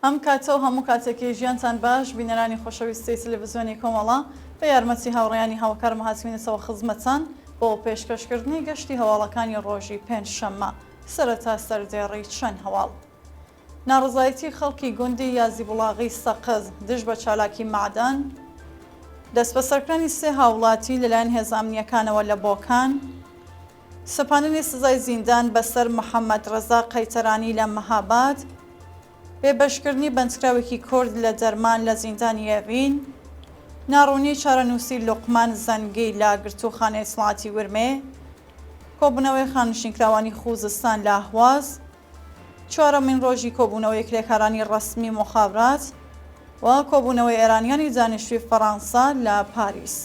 ئەم کاتە و هەموو کاتێکی ژیانتان باش بینەرانی خۆشەویستی تلویزیۆنی کۆمەڵە بە یارمەتی هاوڕێیانی هاوکارم هاتوینەتەوە خزمەتان بۆ پێشکەشکردنی گەشتی هەواڵەکانی ڕۆژی پێنجشەممە سەرەتا سەردێڕی چەند هەواڵ. ناڕەزایەتی خەڵکی گوندی یازیبوڵاغی سەقز دژ بە چالاکی مەعدەن، دەستبەسەرکرانی سێ هاووڵاتی لەلایەن هێزە ئەمنییەکانەوە لە بۆکان، سەپاندنی سزای زیندان بەسەر محەممەد ڕەزا قەیتەرانی لە مەهاباد، بێبەشکردنی بەندکراوێکی کورد لە دەرمان لە زیندانی ئێڤین، ناڕوونیی چارەنووسی لوقمان زەنگی لە گرتووخانەی ئیتڵاعاتی ورمێ، کۆبوونەوەی خانەنشینکراوانی خووزستان لە ئەهواز، چوارەمین ڕۆژی کۆبوونەوەی کرێکارانی ڕەسمی موخابرات و کۆبوونەوەی ئێرانیانی دانیشتووی فەڕانسە لە پاریس.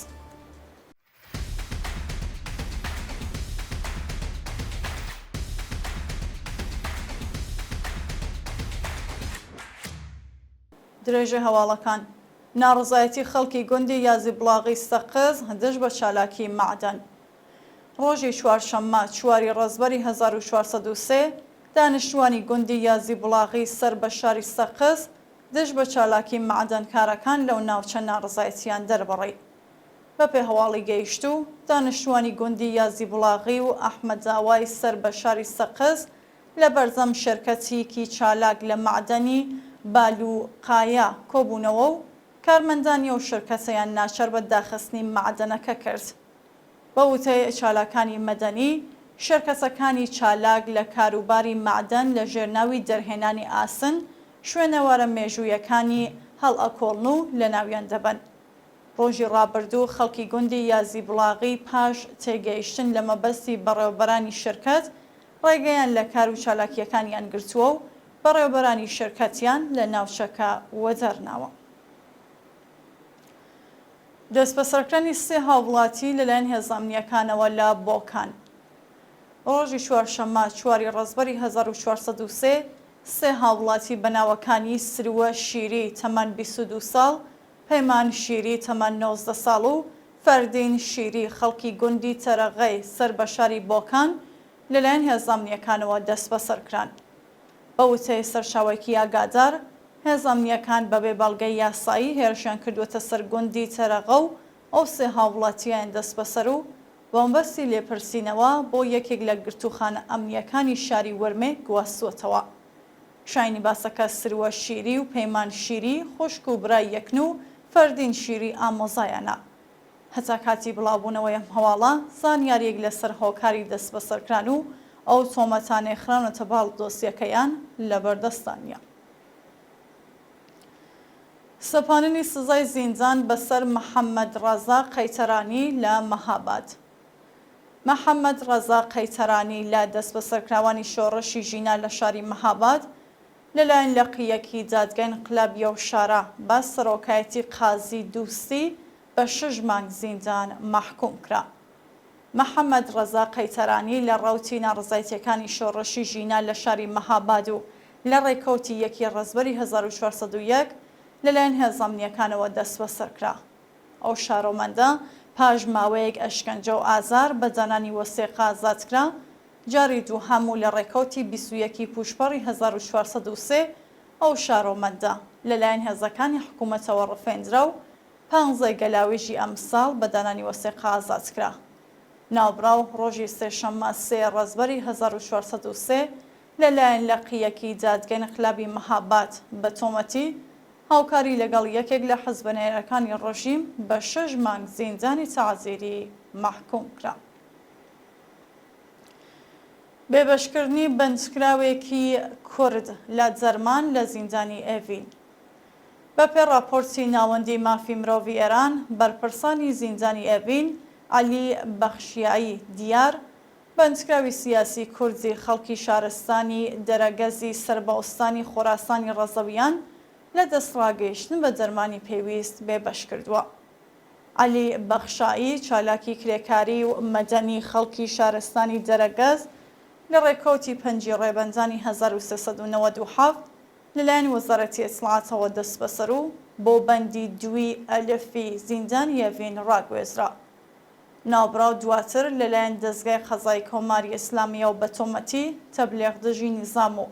درێژەی هەواڵەکان، ناڕەزایەتی خەڵکی گوندی یازیبڵاغی سەقز دژ بە چالاکی مەعدەن. ڕۆژی چوارشەممە چواری ڕەزبەری 1403، دانیشتووانی گوندی یازیبوڵاغی سەر بە شاری سەقز دژ بە چالاکی مەعدەنکارەکان لەو ناوچە ناڕەزایەتییان دەربڕی. بەپێ هەواڵی گەیشتوو، دانیشتووانی گوندی یازیبوڵاغی و ئەحمەداوای سەر بە شاری سەقز لە بەردەم شێرکەتیکی چالاک لە مەعدەنی بالوقایە کۆبوونەوە و کارمەندانی ئەو شرکەتەیان ناچار بە داخستنی مەعدەنەکە کرد. بە وتەی چالاکانی مەدەنی، شێرکەتەکانی چالاک لە کاروباری مەعدەن لە ژێر ناوی دەرهێنانی ئاسن، شوێنەوارە مێژوویەکانی هەڵئەکۆڵن و لەناویان دەبەن. ڕۆژی ڕابردوو خەڵکی گوندی یازیبڵاغی پاش تێگەیشتن لە مەبەستی بەڕێوەبەرانی شرکەت، ڕێگەیان لە کار و چالاکییەکانیان گرتووە و بەڕێوەبەرانی شرکەتیان لە ناوچەکە وەدەرناوە. دەستبەسەرکرانی سێ هاووڵاتی لەلایەن هێزە ئەمنییەکانەوە لە بۆکان. ڕۆژی چوارشەممە چواری ڕەزبەری 1403، سێ هاووڵاتی بە ناوەکانی سروە شیری تەمەن 22 ساڵ، پەیمان شیری تەمەن 19 ساڵ و فەردین شیری خەڵکی گوندی تەرەغەی سەر بە شاری بۆکان لەلایەن هێزە ئەمنییەکانەوە دەستبەسەرکران. بە وتەی سەرچاوەیەکی ئاگادار، هێزە ئەمنییەکان بەبێ بەڵگەی یاسایی هێرشیان کردووەتە سەر گوندی تەرەغە و ئەو سێ هاووڵاتییەیان دەستبەسەر و بە مەبەستی لێپرسینەوە بۆ یەکێک لە گرتووخانە ئەمنییەکانی شاری ورمێ گواستووەتەوە. شایانی باسە کە سروە شیری و پەیمان شیری خوشک و برای یەکن و فەردین شیری ئامۆزایانە. هەتا کاتی بڵاوبوونەوەی ئەم هەواڵە، زانیارییەک لەسەر هۆکاری دەستبەسەرکران و ئەو تۆمەتانەی خراونەتە پاڵ دۆسیەکەیان لەبەردەستدا نییە. سەپاندنی سزای زیندان بەسەر محەممەد ڕەزا قەیتەرانی لە مەهاباد. محەممەد ڕەزا قەیتەرانی لە دەستبەسەرکراوانی شۆڕشی ژینا لە شاری مەهاباد، لەلایەن لقی یەکی دادگای ئینقلابی ئەو شارە بە سەرۆکایەتی قازی دوستی بە شەش مانگ زیندان مەحکووم کرا. محەمەد ڕەزا قەیتەرانی لە ڕەوتی ناڕەزایتییەکانی شۆڕشی ژینا لە شاری مەهاباد و لە ڕێکەوتی یەکی ڕەزبەری 1401 لەلایەن هێزە ئەمنییەکانەوە دەستبەسەر کرا. ئەو شارۆمەندە پاش ماوەیەک ئەشکەنجە و ئازار بە دانانی وەسێقە ئازاد کرا، جاری دووهەم و لە ڕێکەوتی 21 ی پووشپەڕی 1403 ئەو شارۆمەندە لەلایەن هێزەکانی حکوومەتەوە ڕفێندرا و پانزەی گەلاوێژی ئەمساڵ بە دانانی وەسێقە ئازاد کرا. ناوبراو ڕۆژی سێشەممە سێ ڕەزبەری 1403 لە لایەن لقی یەکی دادگای ئینقلابی مەهاباد بە تۆمەتی هاوکاری لەگەڵ یەکێک لە حزبە نەیارەکانی ڕژیم بە شەش مانگ زیندانی تەعزیری مەحکووم کرا. بێبەشکردنی بەندکراوێکی کورد لە دەرمان لە زیندانی ئێڤین. بەپێ ڕاپۆرتی ناوەندی مافی مرۆڤی ئێران، بەرپرسانی زیندانی ئێڤین، عەلی بەخشیایی دیار، بەندکراوی سیاسی کوردی خەڵکی شارستانی دەرەگەزی سەر بە ئوستانی خۆراسانی ڕەزەویان لە دەستڕاگەیشتن بە دەرمانی پێویست بێبەش کردووە. عەلی بەخشایی، چالاکی کرێکاری و مەدەنی خەڵکی شارستانی دەرەگەز، لە ڕێکەوتی پەنجی ڕێبەندانی 1397 لەلایەن وەزارەتی ئیتڵاعاتەوە دەستبەسەر و بۆ بەندی دووی ئەلفی زیندانی ئێڤین ڕاگوێزرا. ناوبراو دواتر لەلایەن دەزگای قەزای کۆماری ئیسلامییەوە بە تۆمەتی تەبلیغ دژی نیزام و.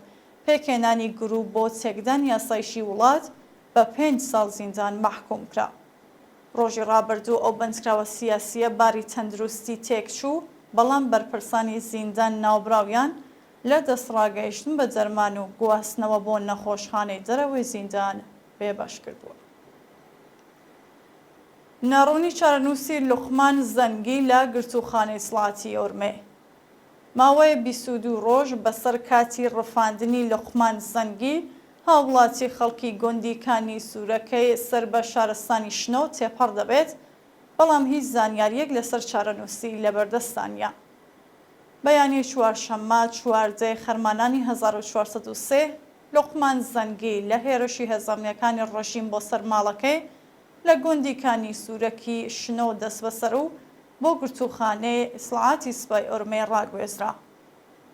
پێکهێنانی گرووپ بۆ تێکدانی ئاسایشی وڵات بە پێنج ساڵ زیندان مەحکووم کرا. ڕۆژی ڕابردوو ئەو بەندکراوە سیاسییە باری تەندروستی تێکچوو، بەڵام بەرپرسانی زیندان ناوبراویان لە دەستڕاگەیشتن بە دەرمان و گواستنەوە بۆ نەخۆشخانەی دەرەوەی زیندان بێبەش کردووە. ناڕوونی چارەنووسی لوقمان زەنگی لە گرتووخانەی ئیتڵاعاتی ئورمێ. ماوەی 22 ڕۆژ بەسەر کاتی ڕفاندنی لوقمان زەنگی، هاووڵاتی خەڵکی گوندی کانی سوورەکەی سەر بە شارستانی شنۆ تێپەڕ دەبێت، بەڵام هیچ زانیارییەک لەسەر چارەنووسی لەبەردەستدا نییە. بەیانی چوارشەممە 14 ی خەرمانانی 1403، لوقمان زەنگی لە هێرشی هێزە ئەمنییەکانی ڕژیم بۆ سەر ماڵەکەی لە گوندی کانی سوورەکی شنۆ دەستبەسەر و بۆ گرتووخانەی ئیتڵاعاتی سپای ئورمێ ڕاگوێزرا.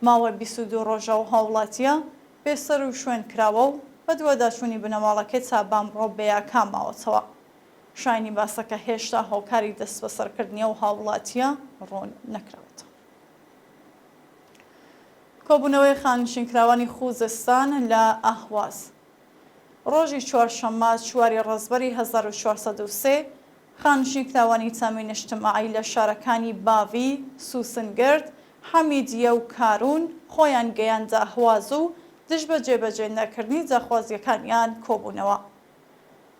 ماوەی 22 ڕۆژە ئەو هاووڵاتییە بێسەروشوێن کراوە و بەدواداچوونی بنەماڵەکەی تا بەمڕۆ بێئاکام ماوەتەوە. شایانی باسە کە هێشتا هۆکاری دەستبەسەرکردنی ئەو هاووڵاتییە ڕوون نەکراوەتەوە. کۆبوونەوەی خانەنشینکراوانی خوزستان لە ئەهواز. ڕۆژی چوارشەممە چواری ڕەزبەری 1403 خانەنشینکراوانی تامین اجتماعی لە شارەکانی باڤی، سوسنگرد، حەمیدیە و کارون خۆیان گەیاندە ئەهواز و دژ بە جێبەجێ نەکردنی داخوازییەکانیان کۆبوونەوە.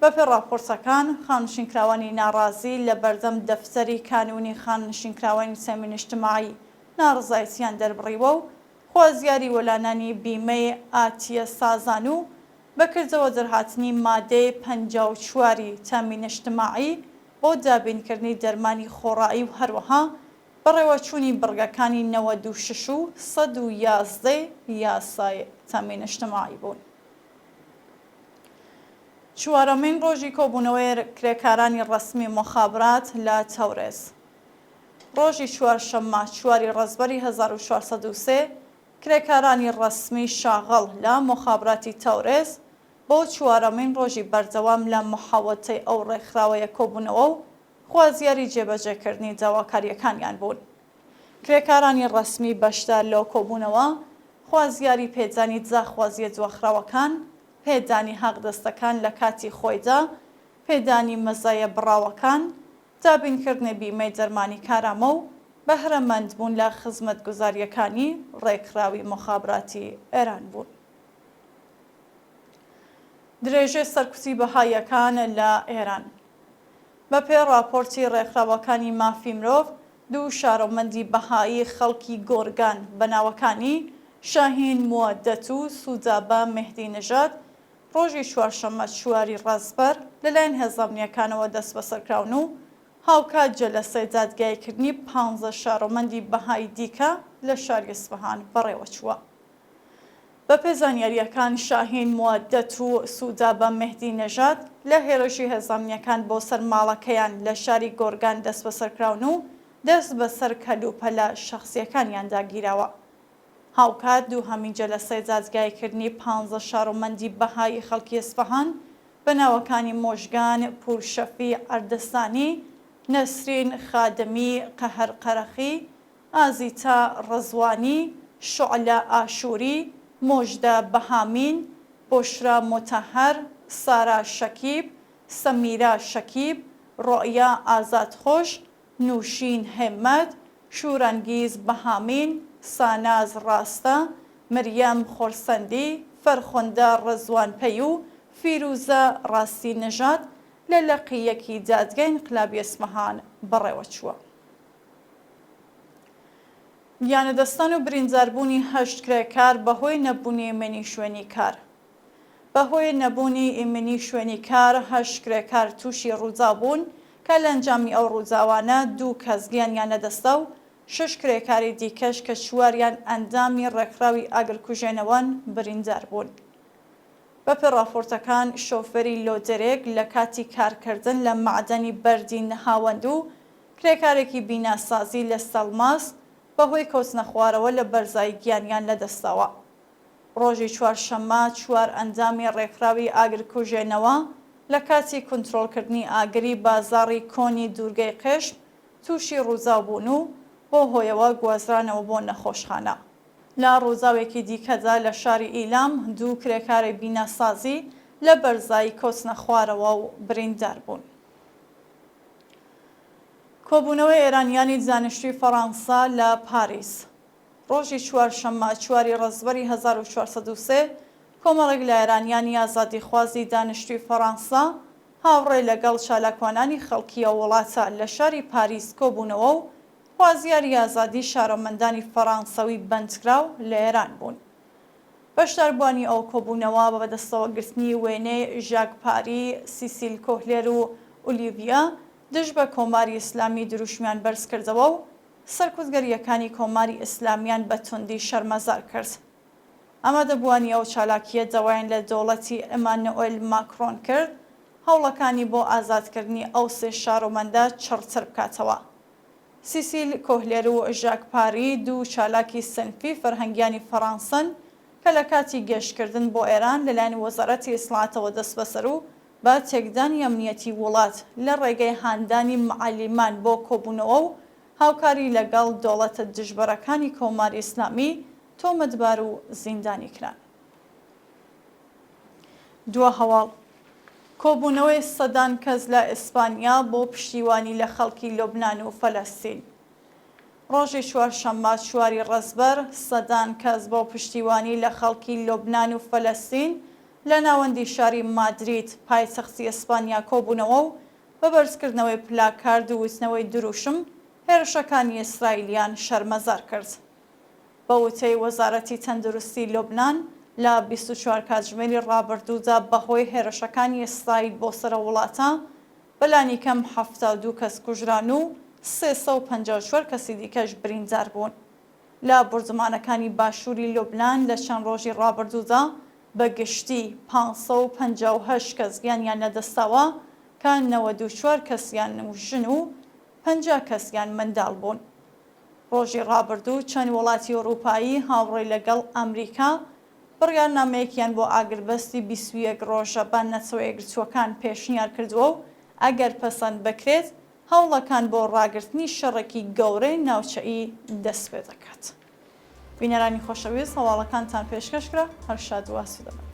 بەپێ ڕاپۆرتەکان، خانەنشینکراوانی ناڕازی لە بەردەم دەفتەری کانوونی خانەنشینکراوانی تامین اجتماعی ناڕەزایەتییان دەربڕیوە و خوازیاری وەلانانی بیمەی ئاتیە سازان و بەکردەوە دەرهاتنی مادەی 54 ی تامین اجتماعی بۆ دابینکردنی دەرمانی خۆڕایی و هەروەها بەڕێوەچوونی بڕگەکانی 96 و 111 ی یاسای تامین اجتماعی بوون. چوارەمین ڕۆژی کۆبوونەوەی کرێکارانی ڕەسمی موخابرات لە تەورێز. ڕۆژی چوارشەممە چواری ڕەزبەری 1403 کرێکارانی ڕەسمی شاغڵ لە موخابراتی تەورێز بۆ چوارەمین ڕۆژی بەردەوام لە محەوەتەی ئەو ڕێکخراوەیە کۆبوونەوە و خوازیاری جێبەجێکردنی داواکارییەکانیان بوون. کرێکارانی ڕەسمی بەشدار لەو کۆبوونەوە خوازیاری پێدانی داخوازییە دواخراوەکان، پێدانی حەقدەستەکان لە کاتی خۆیدا، پێدانی مەزایە بڕاوەکان، دابینکردنی بیمەی دەرمانی کارامە و بەهرەمەندبوون لە خزمەتگوزارییەکانی ڕێکخراوی موخابراتی ئێران بوون. درێژەی سەرکوتی بەهاییەکان لە ئێران. بەپێی ڕاپۆرتی ڕێکخراوەکانی مافی مرۆڤ، دوو شارۆمەندی بەهایی خەڵکی گۆرگان بە ناوەکانی، شاهین موەدەت و سودابە مێهدی نژاد، ڕۆژی چوارشەممە چواری ڕەزبەر لەلایەن هێزە ئەمنییەکانەوە دەستبەسەرکراون و هاوکات جەلەسەی دادگاییکردنی پانزە شارۆمەندی بەهایی دیکە لە شاری ئیسفەهان بەڕێوەچووە. بەپێ زانیارییەکان شاهین موەدەت و سودابە مێهدی نەژاد لە هێرشی هێزە ئەمنییەکان بۆ سەر ماڵەکەیان لە شاری گۆرگان دەستبەسەرکراون و دەست بەسەر کەلوپەلە شەخسییەکانیاندا گیراوە. هاوکات دووهەمین جەلەسەی دادگاییکردنی پانزە شارۆمەندی بەهایی خەڵکی ئیسفەهان بە ناوەکانی مۆژگان پوورشەفی ئەردەستانی، نەسرین خادمی قەهرقەرەخی، ئازیتا ڕەزوانی، شوعلە ئاشووری، مۆژدە بەهامین، بۆشرا مۆتەهەر، سارا شەکیب، سەمیرا شەکیب، ڕۆیا ئازادخۆش، نووشین هێمەت، شوورەنگیز بەهامین، ساناز ڕاستە، مریەم خۆرسەندی، فەرخوندە ڕەزوانپەی و فیرووزە ڕاستی نەژاد لە لقی یەکی دادگای ئینقلابی ئیسفەهان بەڕێوەچووە. گیانلەدەستدان و برینداربوونی هەشت کرێکار بەهۆی نەبوونی ئیمنی شوێنی کار. بەهۆی نەبوونی ئیمنی شوێنی کار هەشت کرێکار تووشی ڕووداو بوون کە لە ئەنجامی ئەو ڕووداوانە دوو کەس گیانیان لەدەستدا و شەش کرێکاری دیکەش کە چواریان ئەندامی ڕێکخراوی ئاگرکوژێنەوەن بریندار بوون. بەپێ ڕاپۆرتەکان شۆفێری لۆدەرێک لە کاتی کارکردن لە مەعدەنی بەردی نەهاوەند و کرێکارێکی بیناسازی لە سەڵماس بەهۆی کەوتنەخوارەوە لە بەرزایی گیانیان لەدەستداوە. ڕۆژی چوارشەممە چوار ئەندامی ڕێکخراوی ئاگرکوژێنەوە لە کاتی کونترۆڵکردنی ئاگری بازاڕی کۆنی دوورگەی قێشم تووشی ڕووداو بوون و بەو هۆیەوە گوازرانەوە بۆ نەخۆشخانە. لە ڕووداوێکی دیکەدا لە شاری ئیلام دوو کرێکاری بیناسازی لە بەرزایی کەوتنە خوارەوە و بریندار بوون. کۆبوونەوەی ئێرانیانی دانیشتووی فەڕانسە لە پاریس. ڕۆژی چوارشەممە چواری ڕەزبەری 1403 کۆمەڵێک لە ئێرانیانی ئازادیخوازی دانیشتووی فەڕانسە هاوڕێ لەگەڵ چالاکوانانی خەڵکی ئەو وڵاتە لە شاری پاریس کۆبوونەوە و خوازیاری ئازادی شارۆمەندانی فەڕانسەوی بەندکراو لە ئێران بوون. بەشداربووانی ئەو کۆبوونەوە بە بەدەستەوەگرتنی وێنەی ژاک پاری، سیسیل کۆهلێر و ئولیڤیە دژ بە کۆماری ئیسلامی دروشمیان بەرزکردەوە و سەرکوتگەرییەکانی کۆماری ئیسلامیان بە توندی شەرمەزار کرد. ئامادەبووانی ئەو چالاکییە داوایان لە دەوڵەتی ئمانۆئێل ماکرۆن کرد هەوڵەکانی بۆ ئازادکردنی ئەو سێ شارۆمەندە چڕتر بکاتەوە. سیسیل کۆهلێر و ژاک پاری دوو چالاکی سنفی فەرهەنگیانی فەڕانسەن کە لە کاتی گەشتکردن بۆ ئێران لەلایەن وەزارەتی ئیتڵاعاتەوە دەستبەسەر و بە تێکدانی ئەمنیەتی وڵات لە ڕێگەی هاندانی معەلیمان بۆ کۆبوونەوە و هاوکاری لەگەڵ دۆڵەتە دژبەرەکانی کۆماری ئیسلامی تۆمەتبار و زیندانی کران. دوا هەواڵ، کۆبوونەوەی سەدان کەس لە ئیسپانیا بۆ پشتیوانی لە خەڵکی لوبنان و فەلەستین. ڕۆژی چوارشەممە چواری ڕەزبەر، سەدان کەس بۆ پشتیوانی لە خەڵکی لوبنان و فەلەستین لە ناوەندی شاری مادرید پایتەختی ئیسپانیا کۆبوونەوە و بە بەرزکردنەوەی پلاکارد و وتنەوەی دروشم هێرشەکانی ئیسرائیلیان شەرمەزار کرد. بە وتەی وەزارەتی تەندروستی لوبنان، لە 24 کاتژمێری ڕابردوودا بەهۆی هێرشەکانی ئیسرائیل بۆ سەر ئەو وڵاتە، بەلانیکەم 72 کەس کوژران و 354 کەسی دیکەش بریندار بوون. لە بوردومانەکانی باشووری لوبنان لە چەند ڕۆژی ڕابردوودا بە گشتی 558 کەس گیانیان لەدەستداوە کە 94 کەسیان ژن و 50 کەسیان منداڵ بوون. ڕۆژی ڕابردوو چەند وڵاتی ئوڕووپایی هاوڕێ لەگەڵ ئەمریکا بڕیارنامەیەکیان بۆ ئاگربەستی 21 ڕۆژە بە نەتەوەیەکگرتووەکان پێشنیار کردووە و ئەگەر پەسەند بکرێت هەوڵەکان بۆ ڕاگرتنی شەڕێکی گەورەی ناوچەیی دەستپێدەکات. بینەرانی خۆشەویست هەواڵەکانتان پێشکەش کرا هەر شاد و ئاسوودە بن.